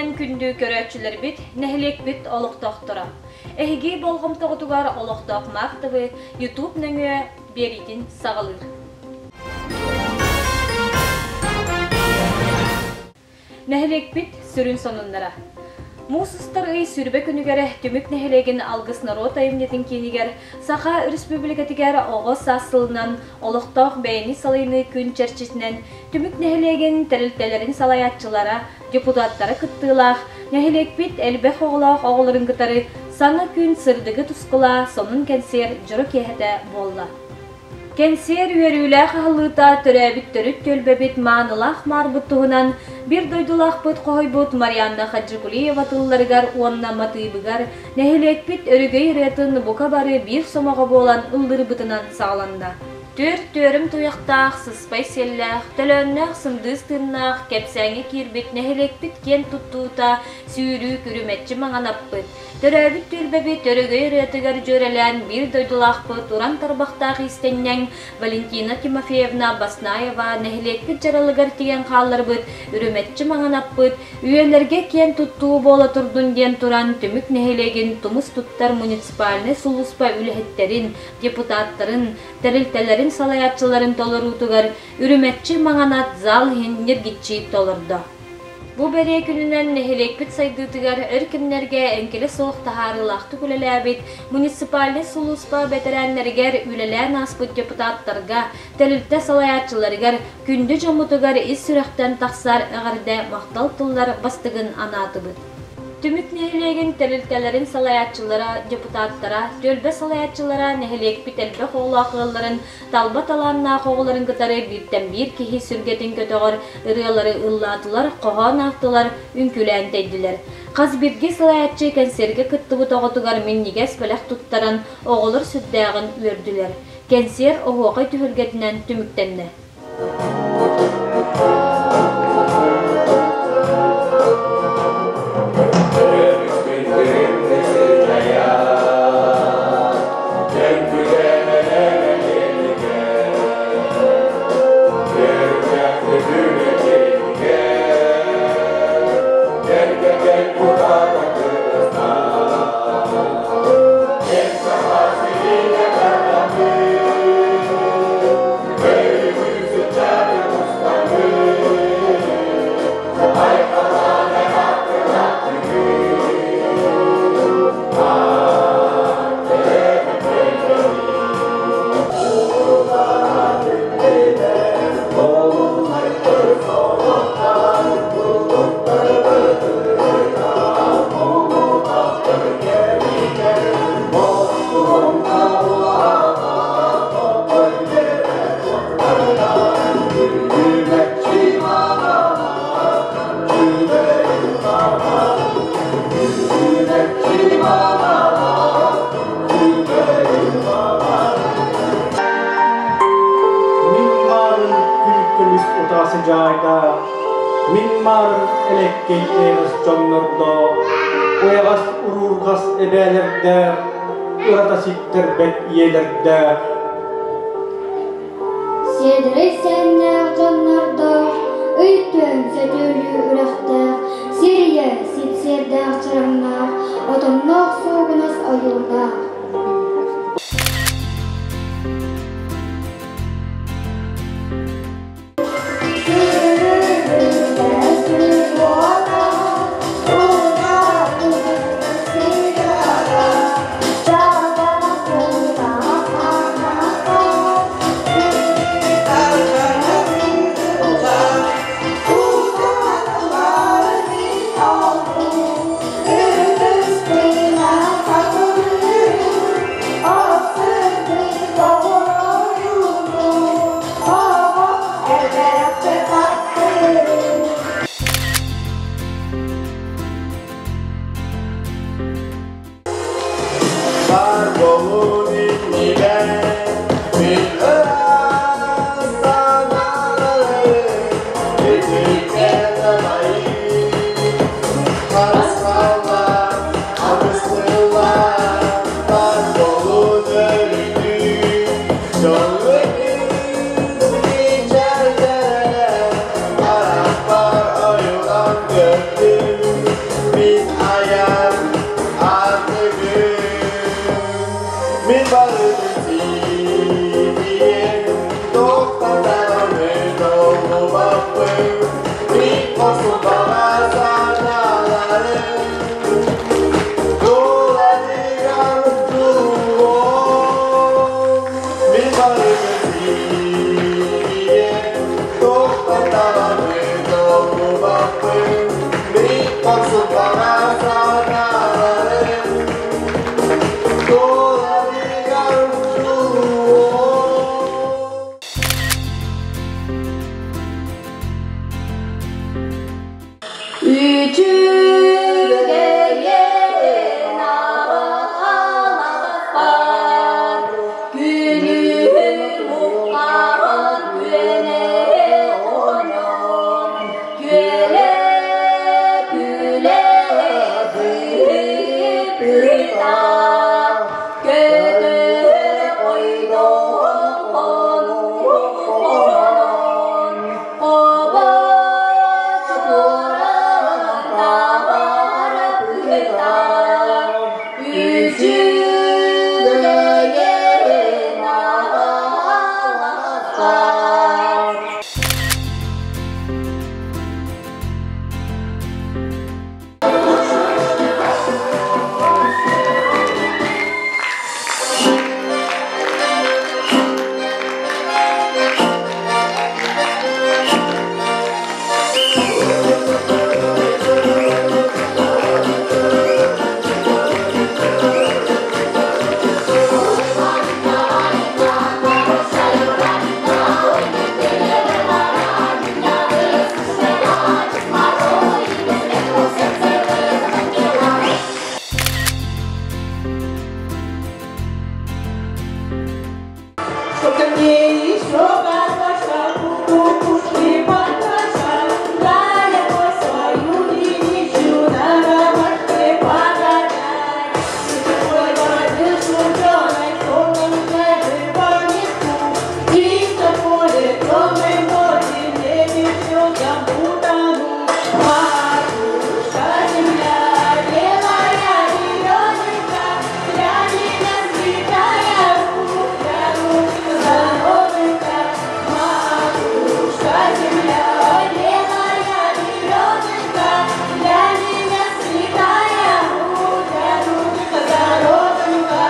күнүнэн күндү көрөөччүлэрбит, нэһилиэкпит олохтоохторо! Эһиги болҕомтоҕутугар олохтоох Мах ТВ YouTube нөҥүө биэриитин саҕалыыр. Нэһилиэкпит сүрүн сонуннара. Муус устар ый сүрбэ күнүгэр Түмүк нэһилиэгин Алгыс норуот айымньытын киинигэр Саха Өрөспүүбүлүкэтигэр оҕо саас сылынан олохтоох бэйэни салайыныы күн чэрчитинэн Түмүк нэһилиэгин тэрилтэлэрин салайааччылара, депутаттара кыттыылаах нэһилиэкпит элбэх оҕолоох оҕолорун кытары Саҥа күн сырдыгы тускула сонун кэнсиэр дьоро киэһэтэ буолла. Кэнсиэр үөрүүлээх аһыллыыта төрөөбүт төрүт түөлбэбит маанылаах маарбыт туһунан биир дойдулаахпыт хоһуйбут Марианна Хаджикулиева тылларыгар уонна матыыбыгар нэһилиэкпит өрөгөй ырыатын бука бары биир сомоҕо буолан ыллыырбытынан саҕаланна. Түөрт түөрүм туйахтаах, сыспай сиэллээх, төлөөннөөх сындыыс тыыннаах кэпсээҥҥэ киирбит нэһилиэкпит киэн туттуута сүүрүү күрүмэччи маҥан аппыт, Төрөөбүт түөлбэбит өрөгөй ырыатыгар дьүөрэлээн биир дойдулаахпыт уран тарбахтаах иистэнньэҥ Валентина Тимофеевна Баснаева нэһилиэкпит дьаралыгар тигэн хаалларбыт үрүмэччи маҥан аппыт үйэлэргэ киэн туттуу буола турдун диэн туран Түмүк нэһилиэгин тумус туттар муниципальнай сулууспа үлэһиттэрин, депутаттарын, тэрилтэлэрин салайааччыларын толоруутугар үрүмэччи маҥан ат зал иһин ньиргиччи толордо. Бу бэлиэ күнүнэн нэһилиэкпит сайдыытыгар өр кэмнэргэ эҥкилэ суох таһаарыылаахтык үлэлээбит муниципальнай сулууспа бэтэрээннэригэр үлэлээн ааспыт депутаттарга, тэрилтэ салайааччыларыгар, күндү дьоммутугар ис сүрэхтэн тахсар эҕэрдэ махтал тыллар бастыгын анаатыбыт. Түмүк нэһилиэгин тэрилтэлэрин салайааччылара, депутаттара, түөлбэ салайааччылара нэһилиэкпит элбэх оҕолоох ыалларын талба талааннаах оҕолорун кытары бииртэн биир киһи сүргэтин көтөҕөр ырыалары ыллаатылар, хоһоон аахтылар, үҥкүүлээн тэйдилэр. Хас биирдии салайааччы кэнсиэргэ кыттыбыт оҕотугар минньигэс бэлэх туттаран, оҕолор сүрдээҕин үөрдүлэр. Кэнсиэр оһуохай түһүлгэтинэн түмүктэннэ. Мин маарын күл-көмүс утаасы дьаайдаах, мин маарын элэккэй эйэҕэс дьоннордоох, уйаҕас уруурҕас эбээлэрдээх, ырата ситтэрбэт ийэлэрдээх. Сиэдэрэй сээннээх дьоннордоох, ый-түөн сөтүөлүү үрэхтээх, сир-ийэ сипсиэрдээх чараҥнаах, отонноох суугунас ойуурдаах. Үчүгэйин аҕаласпар, күнүһүн муххаҕын күөнэ оонньоон, күөлэ күлэ сыһыппыта, көтөр ойдоон хонуу хобот туоран табар үчүгэйин аҕаласпар. Сколько мне еще картошка, кукушки поташа, да я свою линичу на ромашке погоняй. Такой воробей ученый, солнце по мешку, птица в поле, темной ночи, в небе все там утону. Матушка земля, белая березонька, для меня святая Русь, для Руси здоровенька. Матушка земля, белая березонька, для меня святая Русь, для Руси здоровенька.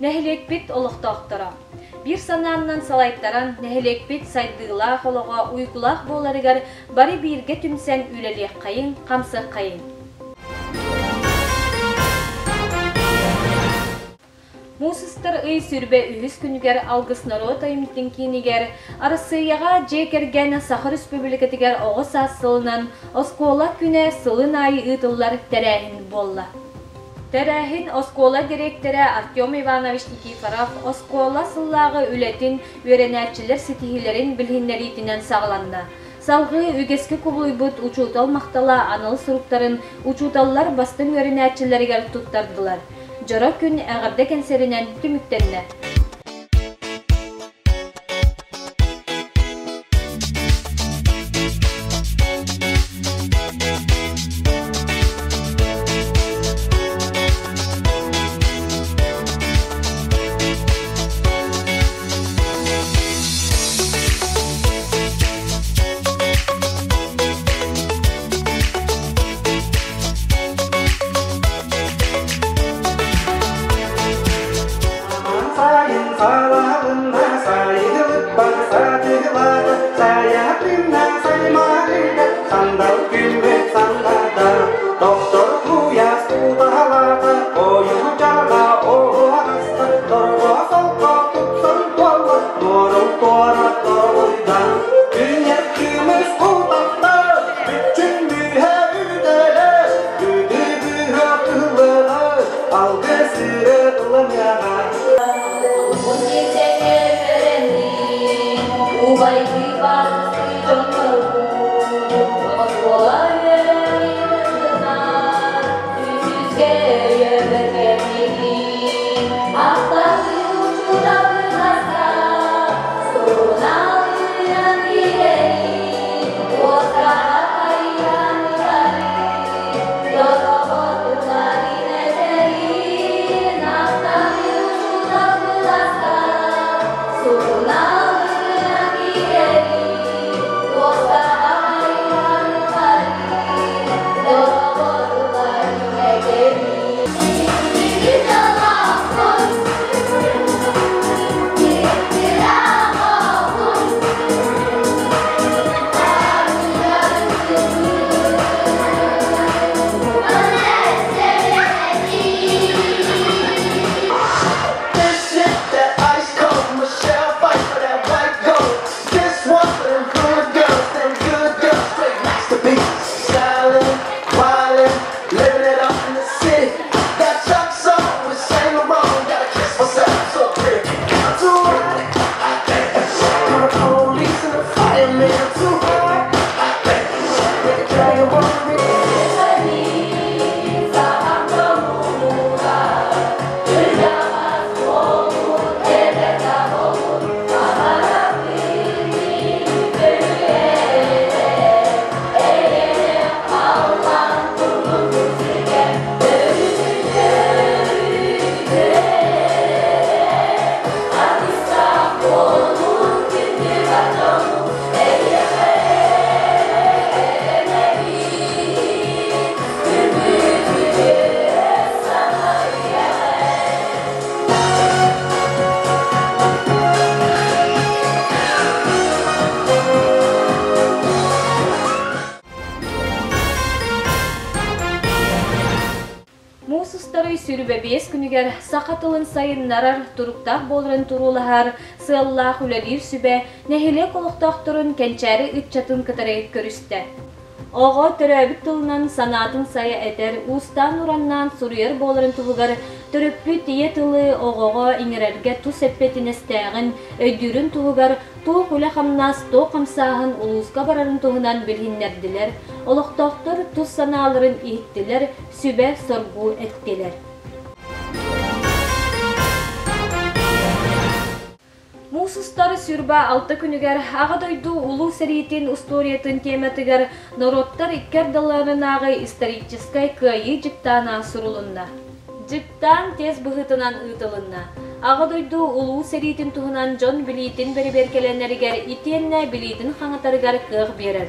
Нэһилиэкпит олохтоохторо биир санааннан салайтаран, нэһилиэкпит сайдыылаах олоҕо уйгулаах буоларыгар бары бииргэ түмсэн үлэлиэххэйиҥ, хамсыаххайыҥ. Муус устар ый сүрбэ үһүс күнүгэр Алгыс норуот айымньытын киинигэр Арассыыйаҕа дьиэ кэргэн Саха Өрөспүүбүлүкэтигэр оҕо саас сылынан оскуола күнэ сылын аайы ыытыллар тэрээһин буолла. Тэрээһин оскуола дириэктэрэ Артем Иванович Никифоров оскуола сыллааҕы үлэтин, үөрэнээччилэр ситиһиилэрин билиһиннэриитинэн саҕаланна. Салгыы үгэскэ кубулуйбут учуутал махтала анал суруктарын учууталлар бастыҥ үөрэнээччилэригэр туттардылар. Дьоро күн эҕэрдэ кэнсиэринэн түмүктэннэ. Муус устар ый 25 күнүгэр саха тылын сайыннарар, туруктаах буоларын туруулаһар сыаллаах үлэлиир сүбэ нэһилиэк олохтоохторун кэнчээри ыччатын кытары көрүстэ. Оҕо төрөөбүт тылынан санаатын сайа этэр, уустаан-ураннаан суруйар буоларын туһугар төрөппүт ийэ тылы оҕоҕо иҥэрэргэ тус эппиэтинэстээҕин өйдүүрүн туһугар туох үлэ-хамнас, туох хамсааһын улууска барарын туһунан билиһиннэрдилэр, олохтоохтор тус санааларын иһиттилэр, сүбэ-соргу эттилэр. Муус устар 26 күнүгэр Аҕа дойду Улуу сэриитин устуоруйатын тематыгар норуоттар икки ардыларынааҕы историческай кыайыы дьыктаана сурулунна. Дьыктаан тиэс быһыытынан ыытылынна. Аҕа дойду Улуу сэриитин туһунан дьон билиитин бэрэбиэркэлэнэригэр итиэннэ билиитин хаҥатарыгар кыах биэрэр.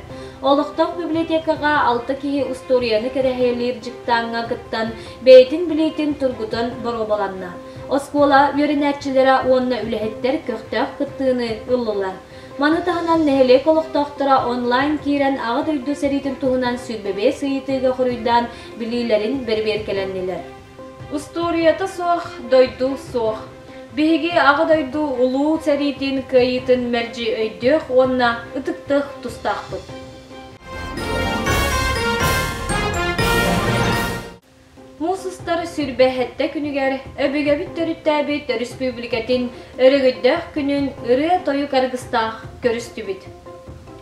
Олохтоох библиотекаҕа алта киһи устуоруйаны кэрэһэлиир дьыктааҥҥа кыттан, бэйэтин билиитин тургутан боруобаланна. Оскуола үөрэнээччилэрэ уонна үлэһиттэр көхтөөх кыттыыны ыллылар. Маны таһынан нэһилиэк олохтоохторо онлайн киирэн Аҕа дойду сэриитин туһунан 25 ыйытыыга хоруйдаан билиилэрин бэрэбиэркэлэннилэр. Устуоруйата суох, дойду суох. Биһиги Аҕа дойду Улуу сэриитин кыайыытын мэлдьи өйдүөх уонна ытыктыах тустаахпыт. Муус устар 27 күнүгэр өбүгэбит төрүттээбит өрөспүүбүлүкэтин өрөгөйдөөх күнүн ырыа-тойук аргыстаах көрүстүбүт.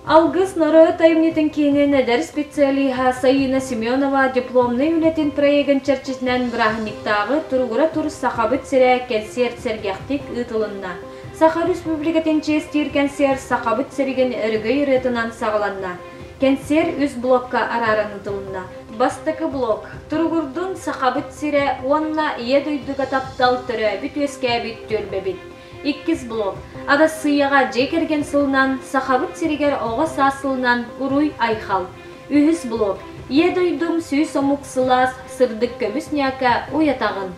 Алгыс норуот айымньытын киинин эдэр специалиһа Сайыына Семенова дипломнай үлэтин проегын чэрчитинэн бырааһынньыктааҕы Туругура тур Сахабыт сирэ кэнсиэрт сэргэхтик ыытылынна. Саха Республикатын чиэстиир кэнсиэр Сахабыт сиригин өрөгөй ырыатынан саҕаланна. Кэнсиэр үс блокка арааран ыытылынна. Бастакы блок Туругурдун Сахабыт сирэ уонна Ийэ дойдуга таптал төрөөбүт-үөскээбит түөлбэбит. Иккис блок Арассыыйаҕа дьиэ кэргэн сылынан, Сахабыт сиригэр оҕо саас сылынан Уруй-айхал. Үһүс блок Ийэ дойдум сүүс омук сылаас, сырдык көмүс ньээкэ уйатаҕын.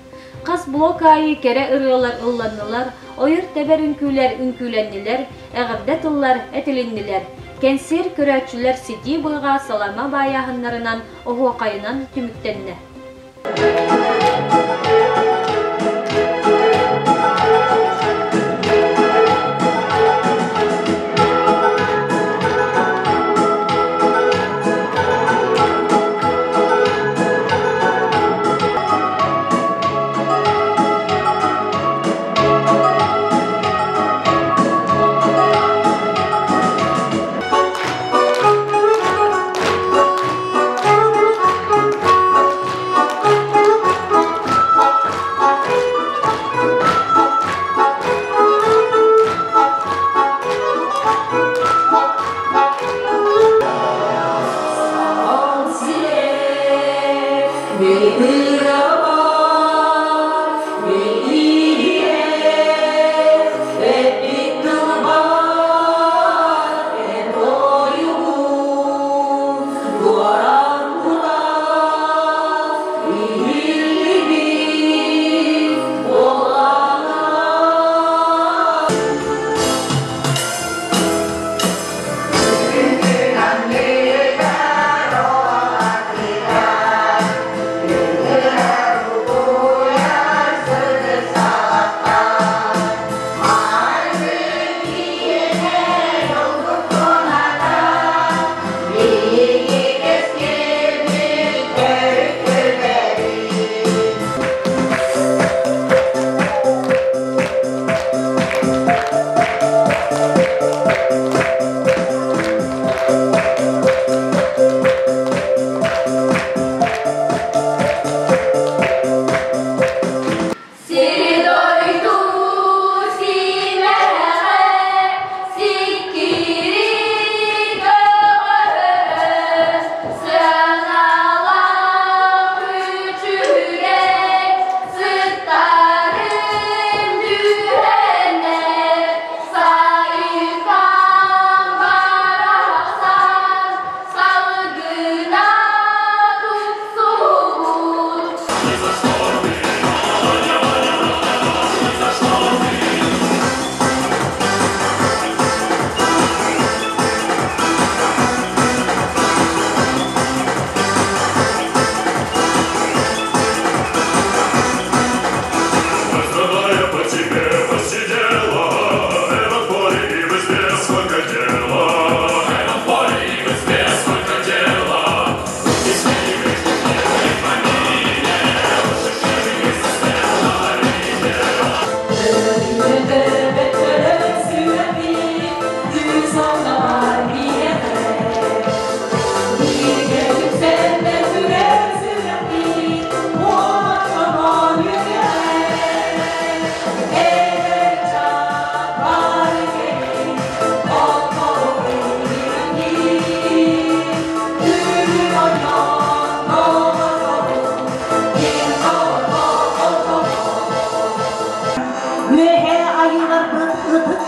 Хас блок аайы кэрэ ырыалар ылланнылар, ойор-тэбэр үҥкүүлэр үҥкүүлэннилэр, эҕэрдэ тыллар этилиннилэр. Кэнсиэр көрөөччүлэр ситии быаҕа салама баайааһыннарынан, оһуохайынан түмүктэннэ.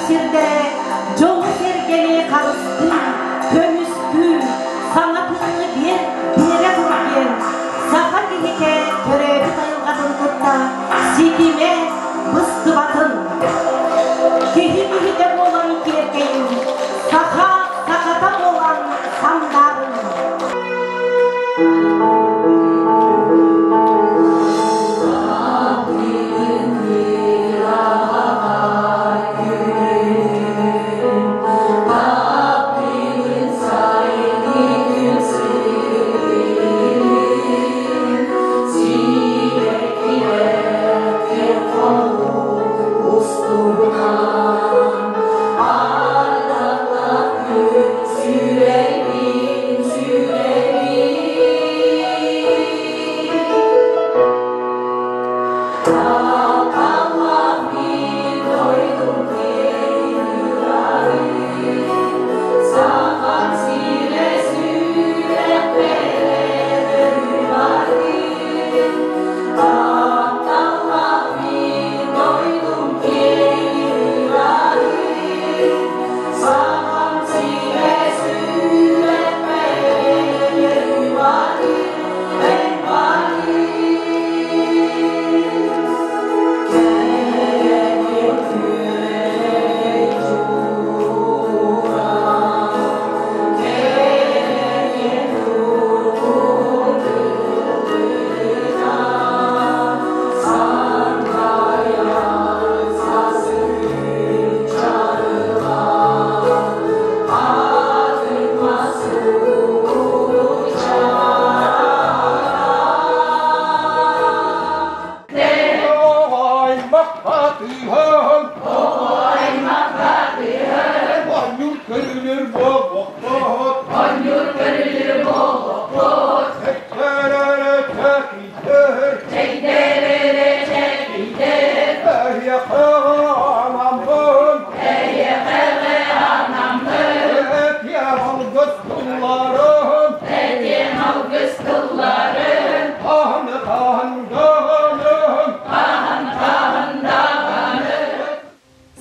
сирдэрэ дьону-сэргэни харыстыы, көмүскүү, саҥа тыыны биэр, биэрэ тур диэн саха киһитэ төрөөбүт айылҕатын кытта ситимэ быстыбатын. Киһи киһитэ буолан киэркэйин, саха сахата буолан сандаарын.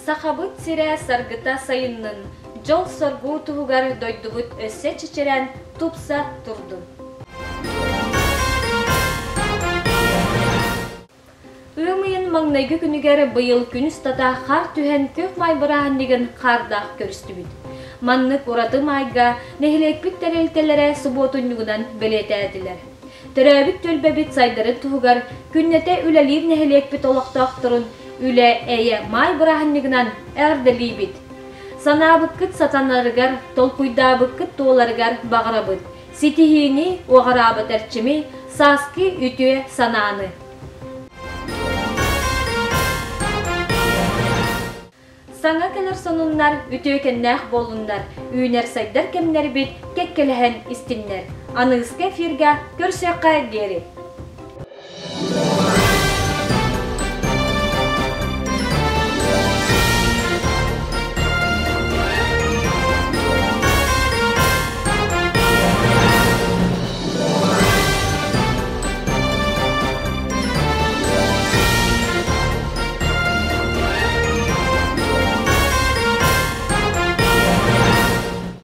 Сахабыт сирэ саргыта сайыннын, дьол-соргу туһугар дойдубут өссө чэчирэн, тупса турдун. Ыам ыйын маҥнайгы күнүгэр быйыл күн устата хаар түһэн күөх маай бырааһынньыгын хаардаах көрүстүбүт. Маннык ураты маайга нэһилиэкпит тэрилтэлэрэ субуотунньугунан бэлиэтээтилэр. Төрөөбүт түөлбэбит сайдарын туһугар күннэтэ үлэлиир нэһилиэкпит олохтоохторун үлэ эйэ маай бырааһынньыгынан эҕэрдэлиибит! Санаабыккыт сатанарыгар, толкуйдаабыккыт туоларыгар баҕарабыт. Ситиһиини, уҕараабыт эрчими, сааскы үтүө санааны! Саҥа кэлэр сонуннар үтүөкэннээх буоллуннар, үүнэр-сайдар кэмнэрбит кэккэлэһэн истиннэр. Аныгыскы эфиргэ көрсүөххэ диэри!